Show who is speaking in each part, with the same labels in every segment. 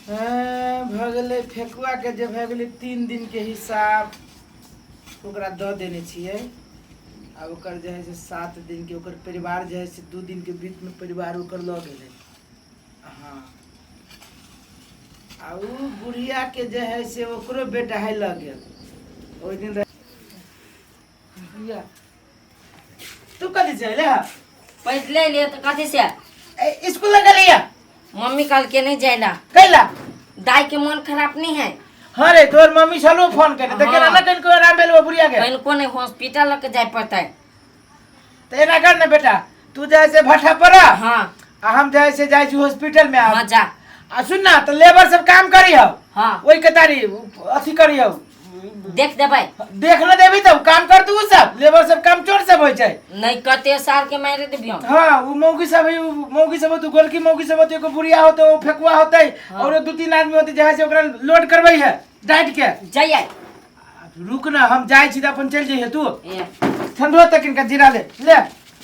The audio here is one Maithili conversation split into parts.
Speaker 1: भऽ गेलै फेकुआके जे भऽ गेलै 3 दिनके हिसाब, ओकरा दऽ देने छियै। आ ओकर जे हइ से 7 दिनके ओकर परिवार जे हइ से 2 दिनके बीचमे परिवार ओकर लऽ गेलै। हँ, आ ओ बुढ़ियाके जे हइ से ओकरो बेटा हइ, लऽ गेल ओहि दिन। बुढ़िया, तू कथी से अयले हँ?
Speaker 2: पैदले लिए तऽ कथी से?
Speaker 1: ए, स्कूल लग गेलियै?
Speaker 2: मम्मी कहलकै नहि जाय ला।
Speaker 1: कैला?
Speaker 2: दाई के मन खराब नहीं है।
Speaker 1: हाँ रे, तोहर मम्मी छलो फोन केने तऽ केना?
Speaker 2: हाँ।
Speaker 1: ना कनिको आराम भेल बुढ़िया के?
Speaker 2: कनिको नहि, हॉस्पिटल लऽ के जाय पड़तै।
Speaker 1: तऽ एना कर ने बेटा, तू जाइ से भट्ठा पर आ। आ हम जाइ से जाइ छी हॉस्पिटल में।
Speaker 2: हाँ, जा।
Speaker 1: आ सुन ना, तऽ लेबर सब काम करी हो। ओहि के तारी अथी करी हो।
Speaker 2: देख देबै।
Speaker 1: देख न देबी तऽ काम कर तू, सब लेबर सब काम चोर सब होइ छै।
Speaker 2: नहि कते साल के मारि देबी हम।
Speaker 1: हाँ, उ मौगी सब है, उ मौगी सब होतै, गोलकी मौगी सब होतै, एगो बुढ़िया होतै, ओ फेकुआ होतै। और दू तीन आदमी होतै, जे से ओकरा लोड करबै है डांट के।
Speaker 2: जाइए।
Speaker 1: रुक ना, हम जाइ छी तऽ अपन चलि जइहे तू।
Speaker 2: ए।
Speaker 1: ठंडो तक इनका जीरा ले ले।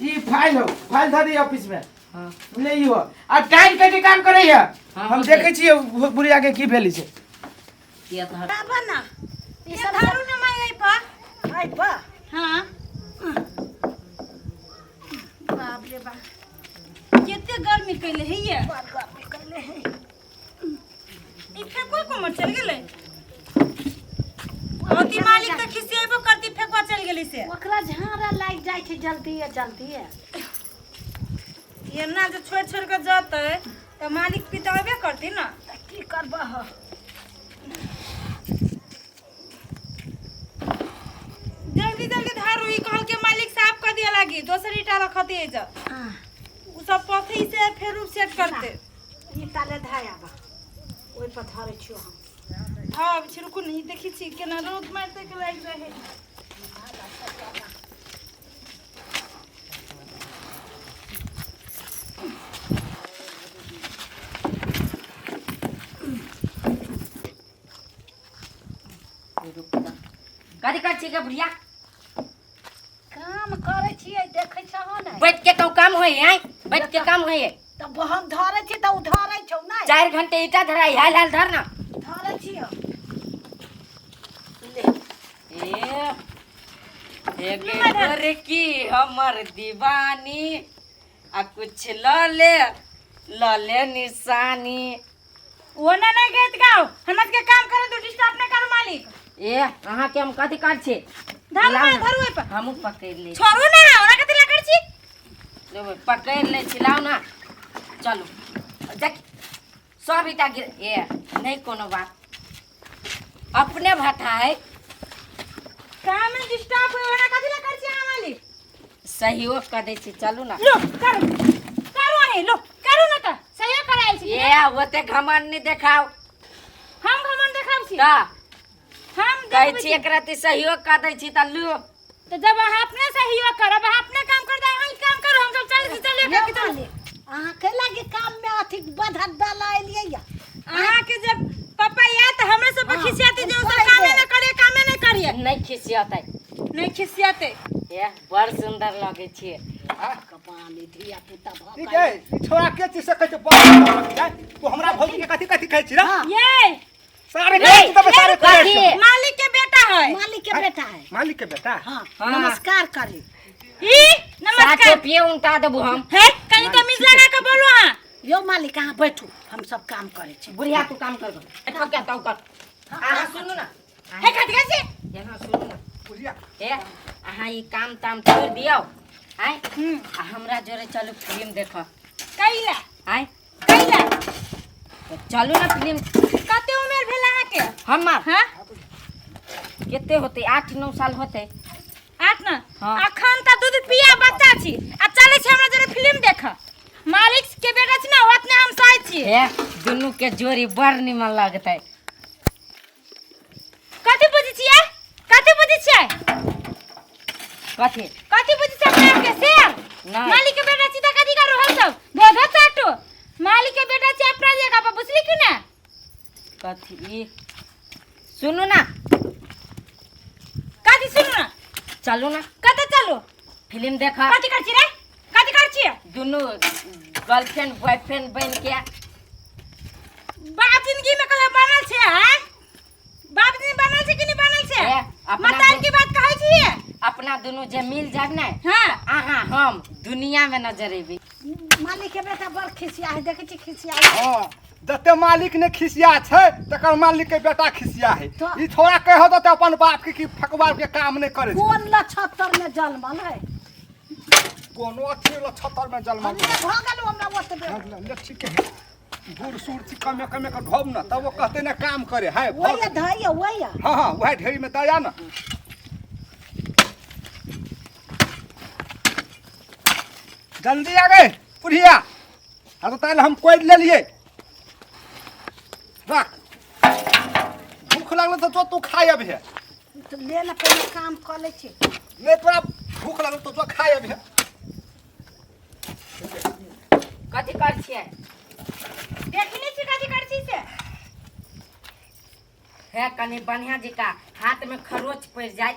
Speaker 1: ई फाइल हो, फाइल धऽ दी ऑफिस में। ले ई हो, आ टाइम के काम करै है।
Speaker 2: हाँ,
Speaker 1: हम
Speaker 2: होतै।
Speaker 1: देखै छियै बुढ़िया के की भेलै छै।
Speaker 2: किया तऽ
Speaker 3: आबऽ ना ई सब।
Speaker 4: धरू ने माय एहि पर।
Speaker 3: आइ बा।
Speaker 4: हाँ, बाप रे बाप, कते गर्मी कैले है ये।
Speaker 3: बड़ गर्मी कैले है।
Speaker 4: ई फेकुआ कोमर चल गेलै? अति मालिक तऽ खिसियेबो करती, फेकुआ चल गेलै से।
Speaker 3: ओकरा झाड़ा लागि जाइ छै जल्दिए जल्दिए।
Speaker 4: एना जे छोड़ि छोड़ि कऽ जतै तऽ मालिक पिटाबे करती ने।
Speaker 3: तऽ की करबह?
Speaker 4: जल्दी जल्दी धारू। ई कहल के मालिक साफ कर दिया लागी, दोसर ईटा रखती है जब उ सब पथी से फेर उ सेट करते।
Speaker 3: ई ताले धाय आबऽ, ओहि पर धरै छियौ हम।
Speaker 4: हाँ, अब छिड़कू नहीं। देखी छी केना रौद मारते के लागि रहे।
Speaker 2: कथी कर छी के बुढ़िया?
Speaker 3: काम करै छियै, देखै छहो ने?
Speaker 2: बैठ के कहूँ काम होय है? बैठ के काम होय है?
Speaker 3: तऽ हम धरै छी तऽ ओ धरै छौ नहि?
Speaker 2: 4 घंटे ईटा धराई, हाल हाल धर ना।
Speaker 3: धरै छियौ, ले।
Speaker 2: ए एक की हमर दीवानी, आ कुछ ल ले, ल ले निशानी।
Speaker 4: वो ना नहीं गीत गाओ, हमरा के काम करे तो डिस्टर्ब नहीं करो मालिक।
Speaker 2: ए, अहाँ के हम कथी कर छी?
Speaker 4: धरू।
Speaker 2: लाउ
Speaker 4: ना।
Speaker 2: ना।
Speaker 4: धरू ओहि पर।
Speaker 2: हमहूँ पकड़ि लै छी।
Speaker 4: छोड़ू ना, ओना कथी ला कर छी?
Speaker 2: लेबै, पकड़ि लै छी, लाउ ना। चलू, देख सब ईटा गिर। ए, नहि कोनो बात, अपने भट्ठा है।
Speaker 4: काम में डिस्टर्ब होय, ओना कथी ला कर छी अहाँ मालिक?
Speaker 2: सहयोग कऽ दै छी, चलू ना।
Speaker 4: लो करू, करू अहीं, लो करू ना, तऽ सहयोग करायल छी।
Speaker 2: ए, ओते घमंड नहि देखाउ।
Speaker 4: हम घमंड देखाब छी?
Speaker 2: तऽ
Speaker 4: हम
Speaker 2: कहै
Speaker 4: देखबै
Speaker 2: छी एकरा ती सहयोग कऽ दै छी तऽ लू।
Speaker 4: तऽ जब अहाँ अपने सहयोग करब, अहाँ अपने काम कर दे, अहाँ ही काम करू, हम सब चल चलिए।
Speaker 3: यौ
Speaker 4: के चलू।
Speaker 3: मालिक, अहाँ के लागे काम में अथी बाधा डाला एलियै या?
Speaker 4: अहाँ के जब पापा आयत तऽ हमरे सब पर खिसियाते जे ओ सब
Speaker 3: कहि
Speaker 4: कामे
Speaker 3: देब।
Speaker 4: नहि करिए, कामे नहि करिए।
Speaker 2: नहि खिसियतै।
Speaker 4: नहि खिसियाते।
Speaker 2: ए, बड़ सुन्दर लगै छियै।
Speaker 3: कपाली धिया पुता भऽ
Speaker 5: ठीक है, ई छोरा के चीज से कहै छै बड़ जाय तू हमरा भौजी के कथी कथी कहै छी रे?
Speaker 4: ये
Speaker 5: सारे
Speaker 2: रे,
Speaker 5: कहै छी तब सारे कहै
Speaker 2: कथी?
Speaker 5: छी।
Speaker 4: मालिक के बेटा है।
Speaker 3: मालिक के बेटा है।
Speaker 5: मालिक के बेटा।
Speaker 3: हाँ।
Speaker 2: हाँ।
Speaker 3: नमस्कार करी।
Speaker 4: ई
Speaker 2: सात
Speaker 4: नमस्कार।
Speaker 2: टोपिए उनटा देबू हम।
Speaker 4: हे, कहीं तमीज लगा के बोलो अहाँ।
Speaker 3: यौ मालिक, अहाँ बैठू, हम सब काम करै छी।
Speaker 2: बुढ़िया, तू काम कर, ठोक के कर। अहाँ सुनू ना।
Speaker 4: हे, कथी कहै छी?
Speaker 2: यहाँ सुनू ना।
Speaker 5: बुढ़िया।
Speaker 2: ए, अहाँ ई काम ताम छोड़ि दियौ आय, आ हमरा जोरे चलू फिल्म देख।
Speaker 4: कैला?
Speaker 2: आय?
Speaker 4: कैला?
Speaker 2: तऽ चलू ने फिल्म।
Speaker 4: कते उमेर भेल अहाँके?
Speaker 2: हमर?
Speaker 4: हाँ।
Speaker 2: कते होतै, 8-9 साल होतै।
Speaker 4: आठ ना?
Speaker 2: हाँ।
Speaker 4: अखन तऽ दूध पिया बच्चा छी आ चलै छी हमरा जोरे फिल्म देख। मालिक के बेटा छी ना, ओतने हम सहै छी।
Speaker 2: हे, दुनू के जोड़ी बड़ निमन लगतै।
Speaker 4: कथी बुझै छियै? कथी बुझै छियै?
Speaker 2: कथी?
Speaker 4: कथी बुझै छियै अपना आपके शेर?
Speaker 2: नहि।
Speaker 4: मालिक के बेटा छी तऽ कथी करू हम सब धो धो चाटू? मालिक के बेटा छी अपना जगह पर, बुझली कि ना?
Speaker 2: कथी ई सुनू ना।
Speaker 4: कथी सुनू ना?
Speaker 2: चलू ना।
Speaker 4: कतऽ चलू?
Speaker 2: फिल्म देख।
Speaker 4: कथी कर छी रे? कथी कर छी?
Speaker 2: दुनू गर्लफ्रेंड बॉयफ्रेंड बन के।
Speaker 4: बाप जिंदगी में।
Speaker 2: दुनू जे मिल जाब ने,
Speaker 4: हाँ।
Speaker 2: अहाँ हम दुनिया में नजर एबै।
Speaker 3: मालिक के बेटा बड़ खिसिया है, देखै छी खिसिया है।
Speaker 5: हाँ, जते मालिक ने खिसिया छै तकर मालिक के बेटा खिसिया है।
Speaker 3: तो-
Speaker 5: ई थोड़ा कह देते अपन बाप के कि फकवा के काम नहीं करे छै।
Speaker 3: कोन लछत्तर में जन्मल है?
Speaker 5: कोनो अथी लछतर में जन्मल।
Speaker 3: हमरे भऽ गेल हमरा ओतबे।
Speaker 5: ले ठीक है, बूढ़ सूढ़ छी, कमे कमे के ढोब न तब वो कहते ना काम करे है।
Speaker 3: वही धैया वही।
Speaker 5: हाँ हाँ, वह ढेरी में दया ना। जल्दी आ गए पुढ़िया। हाँ तो ताले हम कोई ले लिए रख, भूख लगल तो जो तू खाए अभी है।
Speaker 3: तो ले ना, पहले काम कऽ लै छी।
Speaker 5: नहीं तोरा भूख लगल तो जो खाए अभी है।
Speaker 2: कथी कर छियै?
Speaker 4: देखने छी कथी कर छी से।
Speaker 2: हे कनी बढ़िया जका हाथ में खरोच पड़ जाए।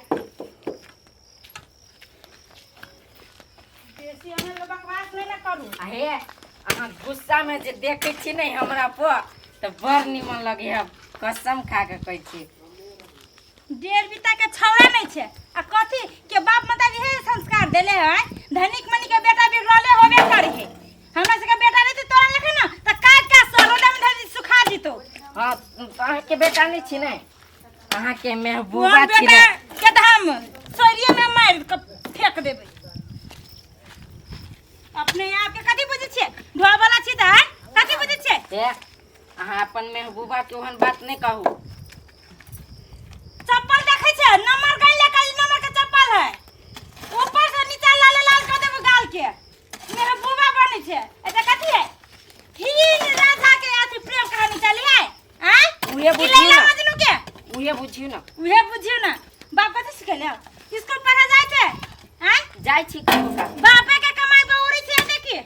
Speaker 4: बेसी हमें लोग बकवास नहीं ना करू।
Speaker 2: आ हे अहाँ गुस्सा में जे देखै छी ने हमरा पर तऽ बड़ निमन लगे है, कसम खा के कहै छी।
Speaker 4: डेढ़ बीता के छौड़ा नहीं छे आ कथी के बाप माता जी हे संस्कार देले है। धनिक मनी के बेटा बिगड़ले होबे करी है। हमरा सबके बेटा रहते तोरा लेखे ना त काट का सरोडा में धर सुखा जीतो।
Speaker 2: हाँ, अहाँके बेटा नहीं छी ने, अहाँके महबूबा
Speaker 4: हम
Speaker 2: छी
Speaker 4: बेटा
Speaker 2: ने।
Speaker 4: के तऽ हम सोरिये में मार के फेंक देबै। अपने आप के कथी बुझै छियै? ढोआ वाला छी तऽ आँय? कथी बुझै छियै?
Speaker 2: हे अहाँ अपन महबूबा के ओहन बात नहीं कहू।
Speaker 4: चप्पल देखै छै नंबर गई ले कई नंबर के चप्पल है, ऊपर से नीचा लाल लाल कर देबो गाल के। महबूबा बनै छै एते कथी है? हीर राधा के अथी प्रेम कहानी चली है आँय?
Speaker 2: उहे
Speaker 4: की
Speaker 2: बुझियौ
Speaker 4: लैला
Speaker 2: ना।
Speaker 4: मजनू के
Speaker 2: उहे बुझियौ ना।
Speaker 4: उहे बुझियौ ना। बाप कथी सिखेले? स्कूल पढ़ा जाय छै आँय?
Speaker 2: जाइ छी ककरो का।
Speaker 4: बापे के कमाई बौरी छै देखी।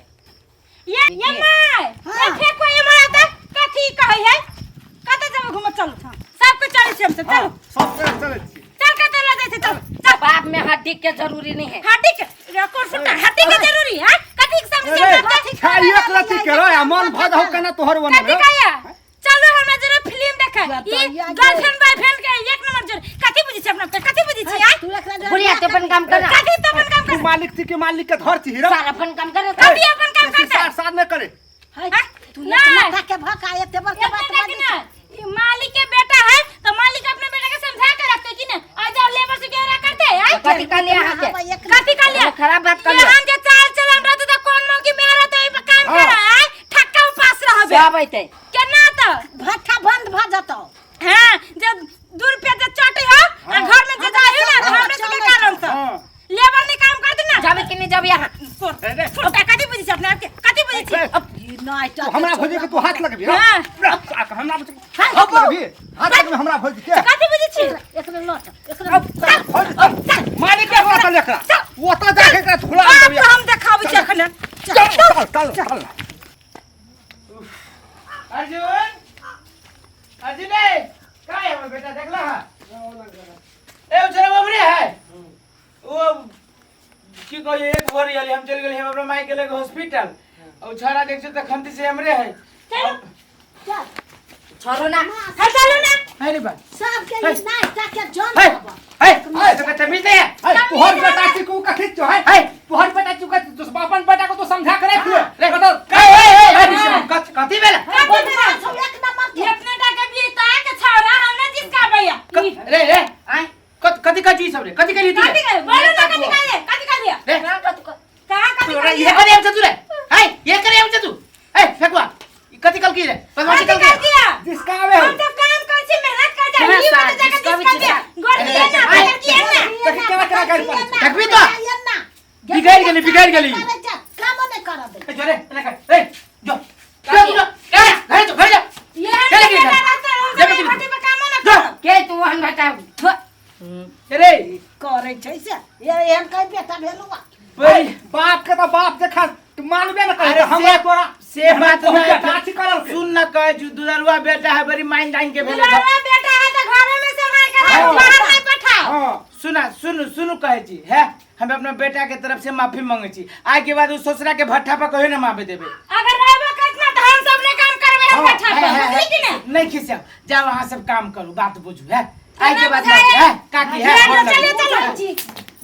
Speaker 4: ये ये my,
Speaker 3: हाँ।
Speaker 4: ये फेंको ये मारा त कथी कहै है? कतऽ जेबै घूमऽ? चलू सब के चलै छी हमसब, चलू।
Speaker 5: सब के चलै छी।
Speaker 4: चल कतऽ लऽ जाइ छै, चल चल।
Speaker 2: बाप में हड्डी के जरूरी नहीं है।
Speaker 4: हड्डी के रिकॉर्ड सुनता, हड्डी के जरूरी है? कथी के समझे
Speaker 5: रे,
Speaker 4: बात?
Speaker 5: खाइयो के लथी के रे, आ मन भऽ जाउ केना तोहर वने
Speaker 4: कथी
Speaker 5: रे।
Speaker 4: कहैया? चलो हमरा जरा फिल्म देखे।
Speaker 3: या
Speaker 4: ई
Speaker 3: तो या
Speaker 4: गर्लफ्रेंड बॉयफ्रेंड के एक नंबर जोड़। कथी बुझै छी अपना के? कथी बुझै छी आय?
Speaker 3: तू एकरा जरा
Speaker 2: बुढ़िया तो अपन काम कर।
Speaker 4: कथी तो अपन काम
Speaker 5: तू
Speaker 4: कर?
Speaker 5: मालिक छी के मालिक के धर छी रे।
Speaker 2: सारा अपन काम कर।
Speaker 4: कथी अपन काम
Speaker 5: बेसी
Speaker 4: करतै?
Speaker 5: सार सार नहीं करे।
Speaker 3: है,
Speaker 4: हाँ?
Speaker 3: तू
Speaker 4: नहीं।
Speaker 3: एक माथा के भका एते बड़का बात
Speaker 4: एते
Speaker 3: बाजै
Speaker 4: ना,
Speaker 3: छै।
Speaker 4: ई मालिक के बेटा है तो मालिक अपने बेटा के समझा के रखते कि ना आ जाओ लेबर से घेरा करते है।
Speaker 2: कथी कहलियै अहाँके?
Speaker 3: हवा एक
Speaker 4: कथी कहलियै?
Speaker 2: खराब बात कहलियै।
Speaker 4: एहन जे चाल चलन रहतै तऽ कोन मौगी मेहरा तऽ एहि पर काम
Speaker 5: हाँ।
Speaker 4: करै आय ठक्का उपास रहबे।
Speaker 2: सब अयतै।
Speaker 4: केना तऽ?
Speaker 3: भट्ठा बंद भऽ जतौ।
Speaker 4: हाँ, जे 2 रुपया जे चटै हो आ घर में जे जाइ हो ना,
Speaker 3: हाँ।
Speaker 4: हमरा सबके कारण से।
Speaker 5: हाँ।
Speaker 4: लेबर नहीं काम करते ना।
Speaker 2: जाबे कि नहीं जाबे अहाँ?
Speaker 5: रे,
Speaker 4: छोटा कथी बुझै छी अपना आपके? कथी बुझै छी?
Speaker 5: रे,
Speaker 3: ई नहि
Speaker 5: तू हमरा भौजी के तू हाथ लगबी रे।
Speaker 4: हाँ।
Speaker 5: रे, आ, हमरा भौजी के हाथ लगबी, हाथ लगबी हमरा भौजी के।
Speaker 4: कथी बुझै छी?
Speaker 3: एकरे लट, एकरे
Speaker 5: भौजी, चल, मालिक के ओतऽ लेकरा। ओतऽ जाके एकरा झुला
Speaker 4: बाप
Speaker 5: देबै।
Speaker 4: के हम देखाबै छी एखने।
Speaker 5: चल चल चल चल।
Speaker 1: अर्जुन, अर्जुन रे, का है हमर बेटा देखला है? ए उछरा बाबरे है। वो की कहिए एक भोर आली हम चल गेली हम अपना माई के लगे हॉस्पिटल। और छाड़ा देख छ त खंती से हमरे है।
Speaker 4: चलो।
Speaker 3: चल।
Speaker 2: छोड़ू ना।
Speaker 4: हट चलो ना।
Speaker 1: अरे बा।
Speaker 3: सबके ई नाश्ता के जन
Speaker 1: हे
Speaker 3: हवा।
Speaker 1: हे, तो का तमीज नहीं है।
Speaker 5: है, तोहर बेटा छी को कथी छो है?
Speaker 1: है।
Speaker 5: तोहर बेटा चुका तो अपन बेटा को तो समझा के रख ले।
Speaker 1: रे,
Speaker 5: कतौ
Speaker 1: ए ए ए, कथी कथी भेला?
Speaker 4: कथी भेला?
Speaker 3: सब एक नंबर के।
Speaker 4: अपने टाके बीता के छौड़ा हमने जिसका भैया।
Speaker 1: रे रे,
Speaker 2: आँय?
Speaker 1: कथी कथी सब रे? कथी करी तू?
Speaker 4: कथी कहलियै? बोलू ना कथी कहलियै? कथी कहलियै?
Speaker 1: रे,
Speaker 2: कहाँ कथी कह-
Speaker 4: कहाँ कथी
Speaker 1: तोरा
Speaker 4: कहलियै?
Speaker 1: ये करे हम तू रे। हे, ये करे हम तू। ए फेकुआ, ई कथी कल की रे? बदमाशी
Speaker 4: कथी
Speaker 1: कल की?
Speaker 4: कहलियै?
Speaker 5: जिसका आवे
Speaker 4: हम तो काम करै छी, मेहनत करै छी।
Speaker 2: हाँ,
Speaker 4: ई
Speaker 2: सार,
Speaker 4: बात जाके
Speaker 2: जिसका भी
Speaker 4: जिसका
Speaker 2: छी,
Speaker 4: दिया।
Speaker 2: सार।
Speaker 4: गोर दिया ना,
Speaker 1: आय।
Speaker 4: पकड़ किया ना।
Speaker 5: देखी केना केना गाड़ि पड़ै छै।
Speaker 1: देखबी तो? बिगाड़ि गेली, बिगाड़ि गेली।
Speaker 3: कामो नहि करऽ दै।
Speaker 1: ए जो रे, एना कर। ए जो। जो तू जो। ए घर जो, घर जा।
Speaker 4: ये
Speaker 1: चले गेली
Speaker 4: बेटा
Speaker 1: घर।
Speaker 4: रहतै, हम
Speaker 1: जा
Speaker 4: सब
Speaker 1: बेटी।
Speaker 4: भट्टी पर कामो ना
Speaker 1: जो।
Speaker 4: करब।
Speaker 2: के तू ओहन बेटा? थु।
Speaker 1: रे,
Speaker 3: करै छै से ये एहन कई बेटा भेलौ आ।
Speaker 1: बड़ी
Speaker 5: बाप के तो बाप देखा तू मानबे न करे
Speaker 1: अरे
Speaker 5: हमरा तोरा
Speaker 1: से बात
Speaker 5: तोहर
Speaker 1: नहीं।
Speaker 5: बेटा छी करल के।
Speaker 1: सुन न कहे जो दुलरुआ बेटा है बड़ी माइन डाइन के भेले।
Speaker 4: दुलारुआ बेटा है तो घरे में संभाल के रख,
Speaker 5: हाँ।
Speaker 4: बाहर नहीं पठाओ।
Speaker 5: हाँ।
Speaker 1: सुना सुनु सुनु कहे छी है, हम अपना बेटा के तरफ से माफी मांगे छी। आइ के बाद उ ससुरा के भट्ठा पर कहियो ना माफी देबे।
Speaker 4: अगर रहबो करत ना तो हम सब ने काम करबे हम
Speaker 5: हाँ,
Speaker 4: भट्ठा पर,
Speaker 1: है, है,
Speaker 4: बुझली कि नहीं?
Speaker 1: नहीं खिसियाओ, जाओ वहाँ सब काम करू, बात बुझू है। आइ के
Speaker 4: ना
Speaker 1: बाद
Speaker 4: बुझाए।
Speaker 1: है काकी है,
Speaker 4: चलो,
Speaker 1: गोर लगू।
Speaker 4: चलिए, चलो।
Speaker 3: बुझै छी।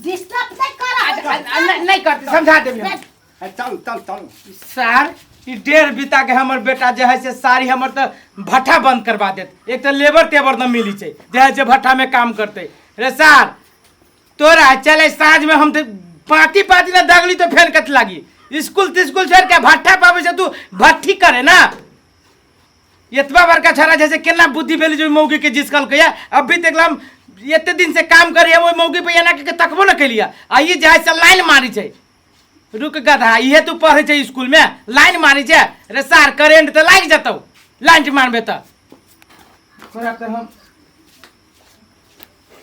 Speaker 3: डिस्टर्ब नहीं कर
Speaker 1: नहीं नहीं करते समझा देबी हम।
Speaker 5: ए, चलू चलू चलू
Speaker 1: सर ई डेढ़ बीता के हमर बेटा जे है से सारी हमर तऽ भट्ठा बंद करवा देत। एक तऽ लेबर तेबर न मिली छै जे है से भट्ठा में काम करते। रे सर तोरा चले साँझ में हम तऽ पाती पाती ना दगली तो फेर कत लागी। स्कूल तिस्कुल छोड़ के भट्ठा पावे से तू भट्ठी करे ना। एतबा बड़का छड़ा जैसे केना बुद्धि भेल जो मौगी के जिसकल के अभी देखला हम एते दिन से काम करी हम ओहि मौगी पे एना के तकबो न केलिया आ ई जे है से लाइन मारी छै। रुक गधा इहे तू पढ़ै छै स्कूल में लाइन मारी छै। रे सार करेंट तऽ लागि जेतौ लाइन मारबे तऽ। तोरा तऽ हम